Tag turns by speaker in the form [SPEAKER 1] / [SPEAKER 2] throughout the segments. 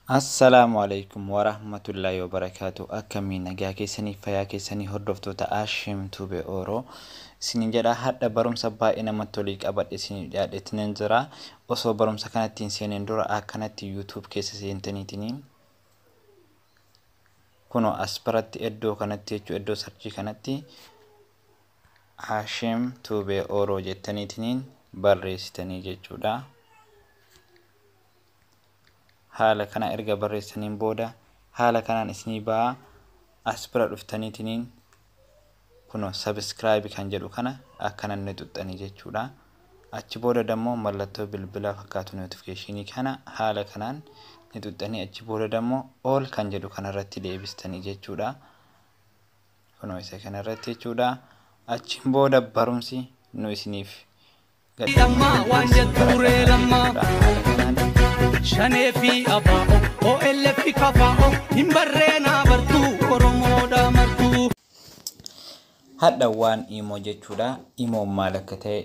[SPEAKER 1] Assalaamu alaikum warahmatullaahi wabarakaatu. Akkamii nagaa keessanii, fayyaa keessanii, hordoftoota Ashim Tube Oro isinin jedha. Hadha barumsa baay'ee namatti tolii qabadhe isinii dhiyaadheetiin jira. Osoo barumsa kanatti hin seenin dura akkanatti YouTube keessa seentaniitiniin kunoo as biratti iddoo kanatti jechuu, iddoo searchii kanatti Ashim Tube Oro jettaniitiniin barreessitanii jechuudha. Haala kana erga barreessaniin booda haala kanaan isinii ba'aa. As bira dhuftaniitiniin kunoo subscribe kan jedhu kana akkana inni xuxxanii jechuudha. Achi booda dammoo mallattoo bilbilaa fakkaatu notificationii kana haala kanaan ni xuxxanii, achi booda dammoo all kan jedhu kanarratti deebistanii jechuudha. Kunoo isa kanarratti jechuudha. Achiin booda barumsi nu isiniif
[SPEAKER 2] Lammaa waan jettuuree lammaa.
[SPEAKER 1] Haala kanaan
[SPEAKER 2] Shanee fi abaa'o OLF kafaa'o hin barreenaa bartuu Oromoodha martuu.
[SPEAKER 1] Hadha waan imo jechuudha. Imoon maal akka ta'e,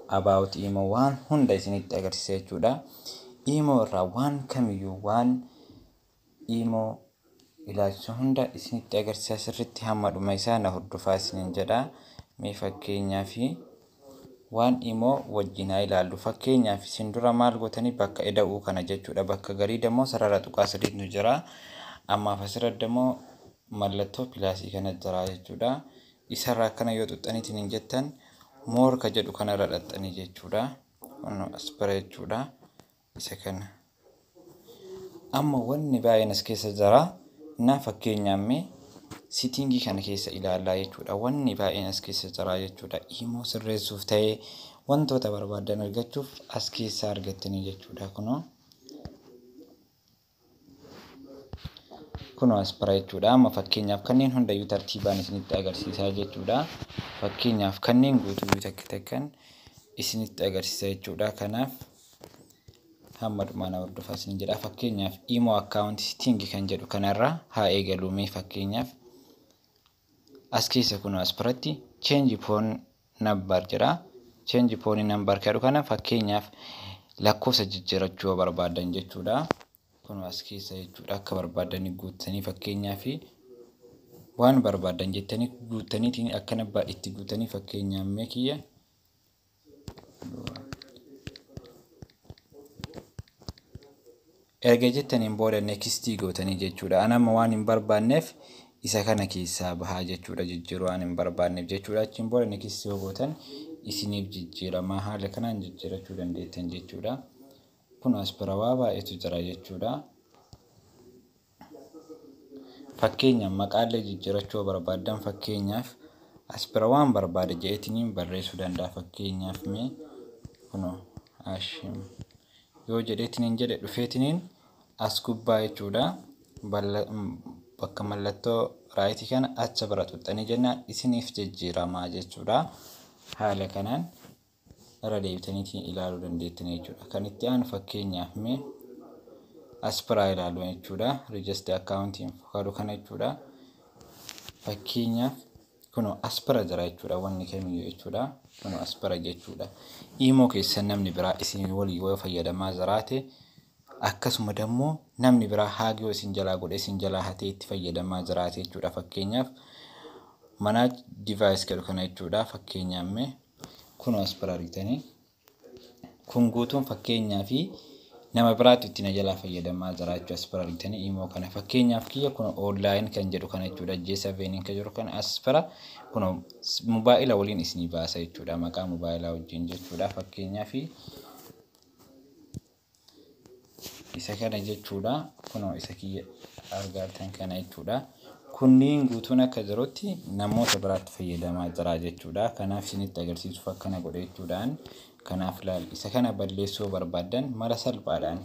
[SPEAKER 1] about imo, waan hunda isinitti agarsiisa jechuudha. Imo irraa waan kamiyyuu, waan imo ilaalchisu hunda isinitti agarsiisa sirriitti. Hamma dhuma isaa na hordofaa isiniin jedha. Mee fakkeenyaa fi waan imo wajjin haa ilaallu. Fakkeenyaaf isin dura maal gootanii, bakka eda'uu kana jechuudha. Bakka garii dammoo sarara tuqaa sadiitu jira. Ammaaf asirratti dammoo mallattoo plusii kana jira jechuudha. Isarraa akkana yoo xuxxaniitiin hin jettan, more ka jedhu kanarra dhaxxanii jechuudha. Kunoo as bira jechuudha. Isa kana. Amma wanni baay'een as keessa jira. Na fakkeenyaaf mee settingii kana keessa ilaallaa jechuudha. Wanni baay'een as keessa jira jechuudha. Imo sirreessuuf ta'ee wantoota barbaadan argachuuf as keessaa argattanii jechuudha. Kunoo as bira jechuudha. Amma fakkeenyaaf kanneen hundayyuu tartiibaan isinitti agarsiisaa jechuudha. Fakkeenyaaf kanneen guutuu takka takkan isinitti agarsiisa jechuudha. Kanaaf hamma dhumaa na hordofaa isin jedha. Fakkeenyaaf imo account setting kan jedhu kanarra haa eegalu. Mee fakkeenyaaf as keessa kunoo as biratti change phone number jedha. Change phone number jedhu kana fakkeenyaaf lakkoofsa jijjiirachuu yoo barbaadan jechuudha. Kunoo as keessa jechuudha, akka barbaadanii guuttanii, fakkeenyaaf waan barbaadan jettanii guuttaniitiin akkana itti guutanii, fakkeenyaaf mee kiyya erga jettaniin booda nextii gootanii jechuudha. Ani amma waan hin barbaanneef isa kana keessaa bahaa jechuudha, jijjiiruu waan hin barbaanneef jechuudha. Achiin booda nextii yoo gootan isiniif jijjiiramaa, haala kanaan jijjiirachuu dandeettan jechuudha. Kun as bira waa baay'eetu jira jechuudha. Fakkeenyaaf maqaalee jijjiirachuu yoo barbaaddan, fakkeenyaaf as bira waan barbaade jedheetiniin barreessuu danda'a. Fakkeenyaaf mee kunoo Ashim yoo jedheetiniin jedhe, dhufeetiniin as gubbaa jechuudha. Bakka mallattoo rightii kana acha bira xuxxanii jennaan isiniif jijjiiramaa jechuudha. Haala kanaan irra deebitaniitiin ilaaluu dandeettanii jechuudha. Kan itti aanu fakkeenyaaf mee as biraa ilaalu jechuudha. Register accountiin fakkaatu kana jechuudha. Fakkeenyaaf kunoo as bira jira jechuudha, wanni kamiyyuu jechuudha. Kunoo as bira jechuudha. Imo keessan namni biraa isin walii yoo fayyadamaa jiraate, akkasuma dammoo namni biraa hack yoo isin jalaa godhe, isin jalaa hatee itti fayyadamaa jiraate jechuudha. Fakkeenyaaf manage device jedhu kana jechuudha. Fakkeenyaaf mee kunoo as bira argitanii kun guutuun fakkeenyaa fi nama biraatu itti na jalaa fayyadamaa jira jechuudha. As bira argitanii imo kana, fakkeenyaaf kiyya kun online kan jedhu kana jechuudha. J7 kan jedhu kana as bira kun mobaayila waliin isinii baasa jechuudha. Maqaa mobaayilaa wajjin jechuudha. Fakkeenyaaf isa kana jechuudha. Kunoo isa kiyya argattan kana jechuudha. Kunniin guutuun akka jirutti namoota biraatti fayyadamaa jira jechuudha. Kanaaf isinitti agarsiisuuf akkana godhe jechuudhaan. Kanaaf laal, isa kana balleessuu barbaaddan mala salphaadhaan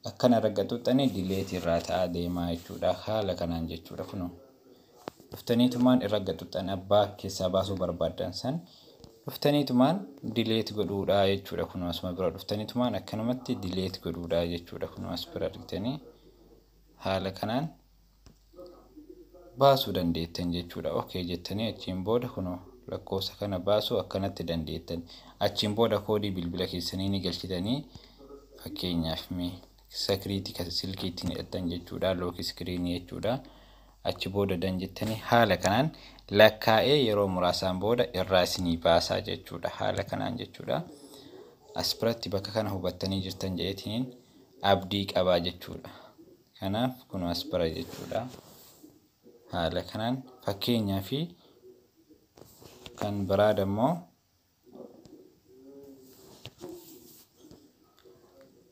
[SPEAKER 1] akkana irra xuxxanii delete irraa ta'aa deemaa jechuudha. Haala kanaan jechuudha. Kunoo dhuftaniitumaan irra xuxxan, abbaa keessaa baasuu barbaaddan san dhuftaniitumaan delete godhuudha jechuudha. Kunoo asuma bira dhuftaniitumaan akkanumatti delete godhuudha jechuudha. Kunoo as bira argitanii haala kanaan baasuu dandeettan jechuudha. Okay jettanii achiin booda kunoo lakkoofsa kana baasuu akkanatti dandeettan. Achiin booda koodii bilbila keessanii ni galchitanii, fakkeenyaaf mee Security kan silkii ittiin hidhattan jechuudha. Lock screenii jechuudha. Achi booda done jettanii haala kanaan lakkaa'ee yeroo muraasaan booda irraa isinii baasaa jechuudha. Haala kanaan jechuudha. As biratti bakka kana hubattanii jirtan jedheetiin abdii qabaa jechuudha. Kanaaf kun as bira jechuudha. Haala kanaan fakkeenyaa fi kan biraa dammoo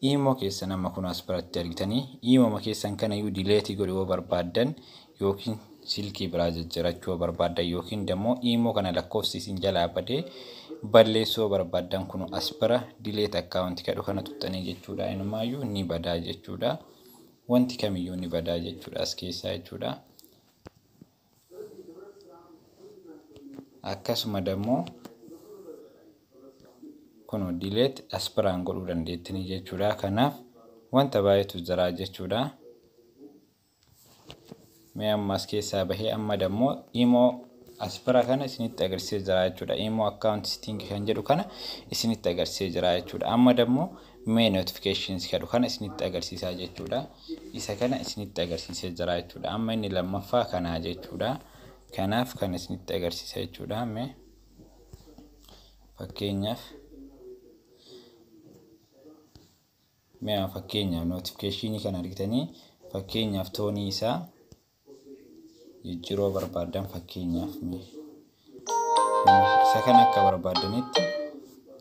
[SPEAKER 1] iimoo keessan amma kun as biratti argitanii iimooma keessan kana iyyuu delete godhuu yoo barbaaddan yookiin silkii biraa jijjiirachuu yoo barbaaddan yookiin immoo iimoo kana lakkoofsi isin jalaa badee balleessuu yoo barbaaddan kun as bira delete account kadhu kana tuqxanii jechuudha. Inumaayyuu ni badaa jechuudha. Wanti kamiyyuu ni badaa jechuudha as keessaa jechuudha. Akkasuma dammoo kun delete as biraan godhuu dandeettanii jechuudha. Kanaaf wanta baay'eetu jira jechuudha. Mee amma as keessaa bahee amma dammoo imoo as bira kana isinitti agarsiisee jira jechuudha. Imoo account setting kan jedhu kana isinitti agarsiisee jira jechuudha. Amma dammoo mee notifications jedhu kana isinitti agarsiisaa jechuudha. Isa kana isinitti agarsiisee jira jechuudha. Amma inni lammaffaa kanaa jechuudha. Kanaaf kan isinitti agarsiisa jechuudha. Mee fakkeenyaaf mee fakkeenyaaf notificationii kana argitanii fakkeenyaaf toonii isaa jijjiiruu barbaaddan fakkeenyaaf mee isa kana akka barbaaddanitti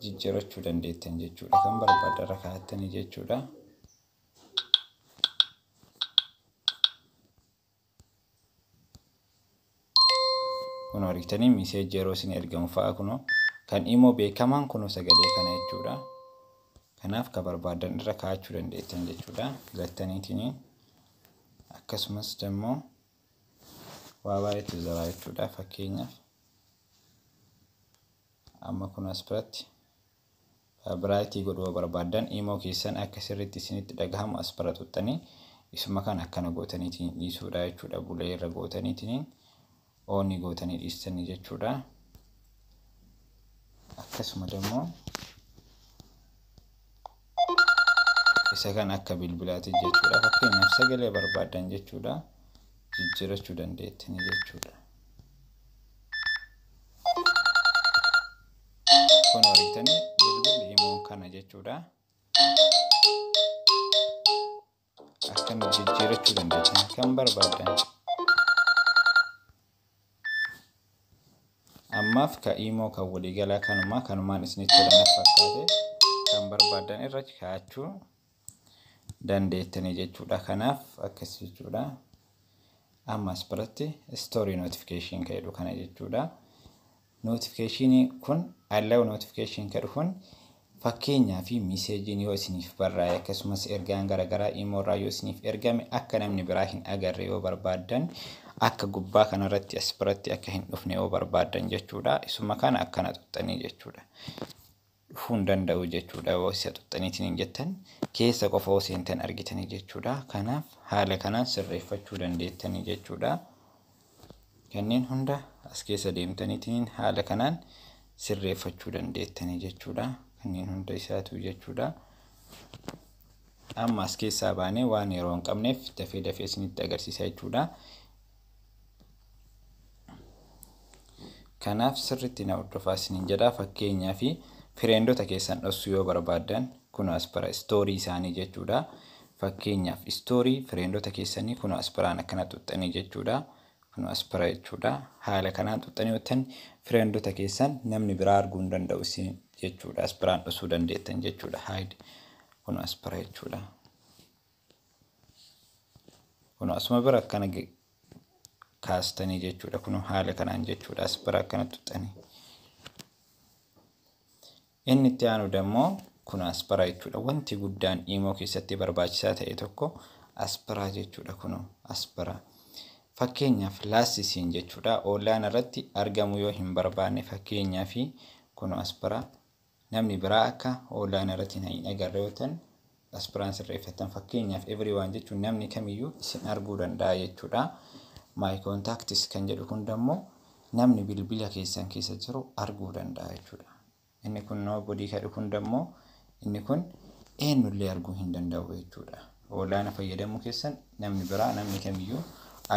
[SPEAKER 1] jijjiirachuu dandeettan jechuudha. Kan barbaaddan irra kaa'attanii jechuudha. Kun argitanii message yeroo isin ergamu fa'a kunoo kan immoo beekamaan kunoo sagalee kana jechuudha. Kanaaf kan barbaaddan irra kaa'achuu dandeettan jechuudha. Filattaniitiin akkasumas immoo waa baay'eetu jira jechuudha. Fakkeenyaaf amma kun as biratti vibrate godhuu barbaaddan imoo keessan akka sirriitti isinitti dhagahamu as bira tuqxanii isuma kana akkana gootaniitiin dhiisuudha jechuudha. Bulee irra gootaniitiin on gootanii dhiistanii jechuudha. Akkasuma immoo isa kan akka bilbilaati jechuudha. Fakkeenyaaf sagalee barbaaddan jechuudha. Jijjiirachuu dandeettanii jechuudha. Kun argitanii bilbilli imoon kana jechuudha. Akkana jijjiirachuu dandeettan kan barbaaddan. Ammaaf ka imoo kan waliigalaa kanumaa kanumaan isinitti tola fakkaate kan barbaaddan irra kaa'achuu dandeettanii jechuudha. Kanaaf akkas jechuudha. Amma as biratti story notification kan jedhu kana jechuudha. Notification kun allow notification kan kun fakkeenyaa fi messageiin yoo isiniif barraa'e akkasumas ergaan garaagaraa imoo irraa yoo isiniif ergame akka namni biraa hin agarre yoo barbaaddan akka gubbaa kanarratti as biratti akka hin dhufne yoo barbaaddan jechuudha. Isuma kana akkana tuqxanii jechuudha. Dhufuu hin danda'u jechuudha yoo isa tuqxaniitiin hin jettan keessa qofa yoo seentan argitanii jechuudha. Kanaaf haala kanaan sirreeffachuu dandeettanii jechuudha. Kanneen hunda as keessa deemtaniitiin haala kanaan sirreeffachuu dandeettanii jechuudha. Kanneen hunda isaatu jechuudha. Amma as keessaa baanee waan yeroo hin qabneef dafee dafee isinitti agarsiisa jechuudha. Kanaaf sirriitti na hordofaa isiniin jedha. Fakkeenyaa fi friendota keessan dhoksuu yoo barbaaddan kun as bira story isaanii jechuudha. Fakkeenyaaf story friendota keessanii kun as biraan akkana tuqxanii jechuudha. Kun as bira jechuudha. Haala kanaan tuqxanii yoo ta'an friendota keessan namni biraa arguu hin danda'u isin jechuudha. As biraan dhoksuu dandeettan jechuudha. Hide kun as bira jechuudha. Kun asuma bira akkana kaastanii jechuudha. Kun haala kanaan jechuudha. As bira akkana tuqxanii. Inni itti aanu dammoo kun as bira jechuudha. Wanti guddaan imoo keessatti barbaachisaa ta'e tokko as bira jechuudha. Kun as bira. Fakkeenyaaf last seen jechuudha. Online irratti argamu yoo hin barbaanne fakkeenyaaf kun as bira namni biraa akka online irratti hin agarre yoo ta'an as biraan sirreeffatan. Fakkeenyaaf everyone jechuun namni kamiyyuu isin arguu danda'a jechuudha. My contacts kan jedhu kun dammoo namni bilbila keessan keessa jiru arguu danda'a jechuudha. Inni kun nobody kadhu kun dammoo inni kun Eenyullee arguu hin danda'u jechuudha. Online fayyadamuu keessan namni biraa, namni kamiyyuu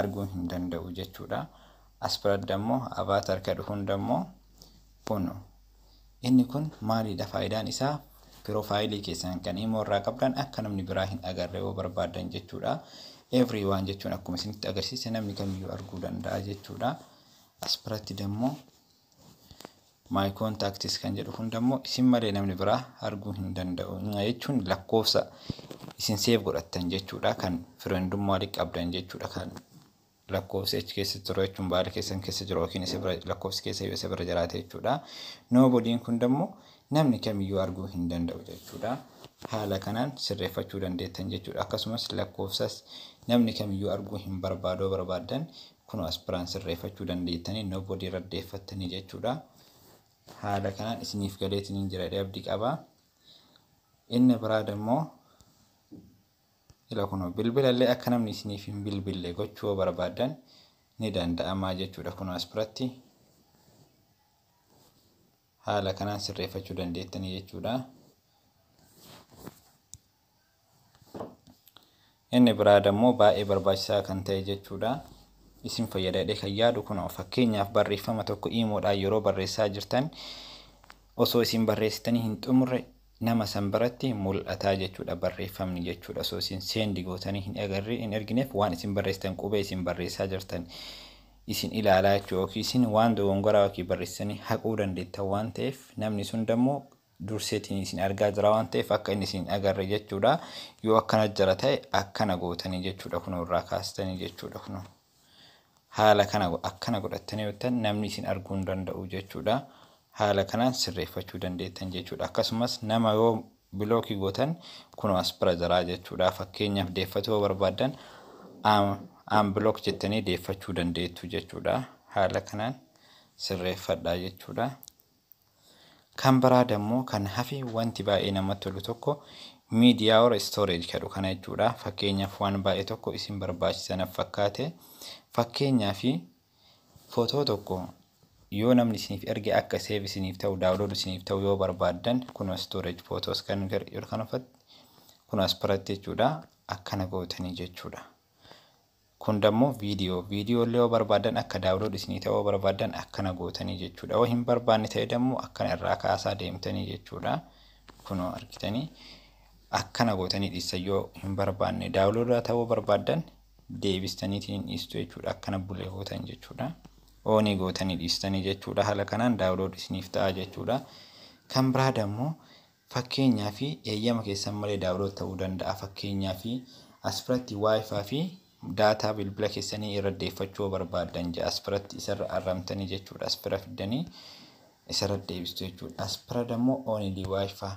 [SPEAKER 1] arguu hin danda'u jechuudha. As biratti immoo avatar kadhu hundammoo kun, inni kun maalidha faayidaan isaa? Profile keessan kan imo irraa qabdan akka namni biraa hin agarre yoo barbaaddan jechuudha. Everyone jechuun akkuma isinitti agarsiise namni kamiyyuu arguu danda'a jechuudha. As biratti immoo my contacts kan jedhu hundammoo isin malee namni biraa arguu hin danda'u jechuun lakkoofsa isin save godhattan jechuudha, kan friendummaa walitti qabdan jechuudha, kan lakkoofsi achi keessa jiru jechuun baala keessan keessa jiru yookiin isa bira lakkoofsi keessa yoo isa bira jiraate jechuudha. Nobodyn kun immoo namni kamiyyuu arguu hin danda'u jechuudha. Haala kanaan sirreeffachuu dandeettan jechuudha. Akkasumas lakkoofsas namni kamiyyuu arguu hin barbaadoo barbaaddan kun as biraan sirreeffachuu dandeettanii nobody irra deeffattanii jechuudha. Haala kanaan isiniif galeetiin jira abdii qaba. Inni biraa immoo ila kun bilbilallee akka namni isiniif hin bilbille gochuu barbaadan ni danda'ama jechuudha. Kun as biratti haala kanaan sirreeffachuu dandeettanii jechuudha. Inni biraa immoo baay'ee barbaachisaa kan ta'e jechuudha. Isin fayyadadhee kan yaadu kun, fakkeenyaaf barreeffama tokko iimoodhaan yeroo barreessaa jirtan osoo isin barreessitanii hin xumurre nama san biratti mul'ataa jechuudha barreeffamni jechuudha. Osoo isin send gootanii hin agarre, hin ergineef, waan isin barreessitan, qubee isin barreessaa jirtan isin ilaalaa jechuudha, yookiin isin waan dogongoraa yookiin barreessanii haquu dandeettan waan ta'eef namni sun dammoo durseetiin isin argaa jira waan ta'eef akka inni isin agarre jechuudha. Yoo akkana jira ta'e akkana gootanii jechuudha, kun irraa kaastanii jechuudha. Kun haala kana akkana godhattanii yoo ta'an namni isin arguu hin danda'u jechuudha. Haala kanaan sirreeffachuu dandeettan jechuudha. Akkasumas nama yoo block gootan kun as bira jira jechuudha. Fakkeenyaaf deeffachuu yoo barbaaddan unblock jettanii deeffachuu dandeettu jechuudha. Haala kanaan sirreeffadhaa jechuudha. Kan biraa dammoo kan hafe, wanti baay'ee namatti tolu tokko media or storage jedhu kana jechuudha. Fakkeenyaaf waan baay'ee tokko isin barbaachisa fakkaate, fakkeenyaaf footoo tokko yoo namni isiniif erge akka save isiniif ta'u, download isiniif ta'u yoo barbaaddan, kun storage photos kan kan kun as biratti jechuudha, akkana gootanii jechuudha. Kun dammoo viidiyoo illee yoo barbaadan, akka download isinii ta'uu barbaadan, akkana gootanii jechuudha. Yoo hin barbaanne ta'e dammoo akkana irraa kaasaa deemtanii jechuudha. Kunoo argitanii, akkana gootanii dhiisan. Yoo hin barbaanne, download ta'uu barbaadan, deebistaniitiin dhiistu jechuudha. Akkana bulee gootan jechuudha. On gootanii dhiistanii jechuudha. Haala kanaan download isiniif ta'a jechuudha. Kan biraa dammoo fakkeenyaa fi eeyyama keessan malee download ta'uu danda'a. Fakkeenyaa fi as biratti WiFi fi data bilbila keessanii irra deeffachuu barbaaddan jedha. As biratti isarra arramtanii jechuudha. As bira fiddanii isarra deebistu jechuudha. As bira dammoo only WiFi.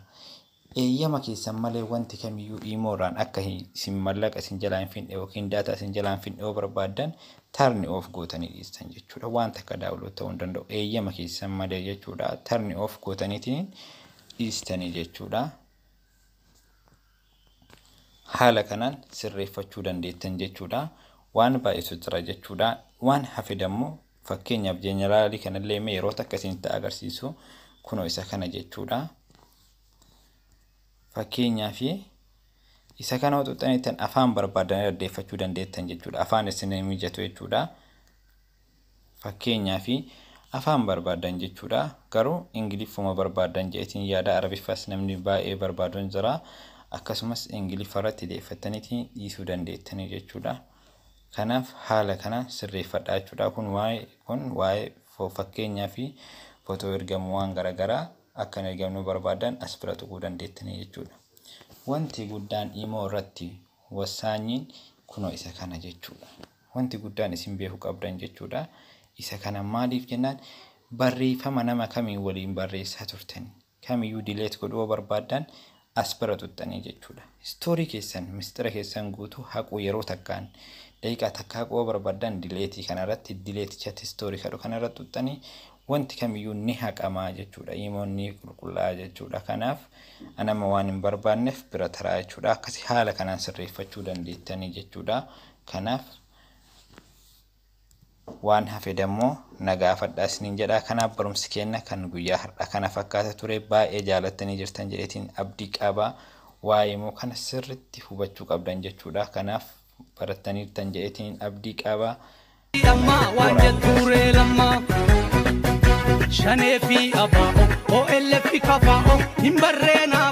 [SPEAKER 1] Eeyyama keessan malee wanti kamiyyuu iimoodhaan akka isin mallaqa isin jalaa hin finne yookiin data isin jalaa hin finne yoo barbaaddan turn off gootanii dhiistan jechuudha. Wanta akka download ta'uu hin danda'u eeyyama keessan malee jechuudha. Turn off gootaniitiin dhiistanii jechuudha. Haala kanaan sirreeffachuu dandeettan jechuudha. Waan baay'eetu jira jechuudha. Waan hafe dammoo fakkeenyaaf general kanallee mee yeroo takka isinitti agarsiisu, kunoo isa kana jechuudha. Fakkeenyaaf isa kana xuxxaniitan afaan barbaadanii dhaggeeffachuu dandeettan jechuudha. Afaan isin mijatu jechuudha. Fakkeenyaaf afaan barbaadan jechuudha. Garuu Ingiliffuma barbaadan jedheetiin yaada, Arabiffas namni baay'ee barbaadu hin jira. Akkasumas Ingiliffa irratti deeffattaniitiin dhiisuu dandeettanii jechuudha. Kanaaf haala kana sirreeffadhaa jechuudha. Kun waa'ee fakkeenyaa fi footoo ergamu waan garaagaraa akka hin ergamnu barbaadan as bira tuquu dandeettanii jechuudha. Wanti guddaan imoo irratti wasaanyiin kunoo isa kana jechuudha. Wanti guddaan isin beekuu qabdan jechuudha. Isa kana maaliif jennaan, barreeffama nama kamiin waliin barreessaa turtan kamiyyuu delete godhuu barbaaddan as bira tuxxanii jechuudha. History keessan, mistira keessan guutuu haquu, yeroo takkaan daqiiqaa takka haquu barbaaddan, delete kanarratti, delete chat history kadhu kanarratti tuxxanii wanti kamiyyuu ni haqamaa jechuudha. Imoon ni qulqullaa'a jechuudha. Kanaaf anama waan hin barbaanneef bira taraa jechuudha. Akkasi haala kanaan sirreeffachuu dandeettanii jechuudha. Kanaaf waan hafe dammoo na gaafadhaa isiniin jedha. Kanaaf barumsi keenya kan guyyaa har'a kana fakkaata ture. Baay'ee jaalattanii jirtan jedheetiin abdii qaba. Waa'ee imoo kana sirriitti hubachuu qabdan jechuudha. Kanaaf barattaniirtan jedheetiin abdii qaba.
[SPEAKER 2] Lammaa waan jettuuree lammaa. Shanee fi abaa'o OLF kafaa'o hin barreenaa.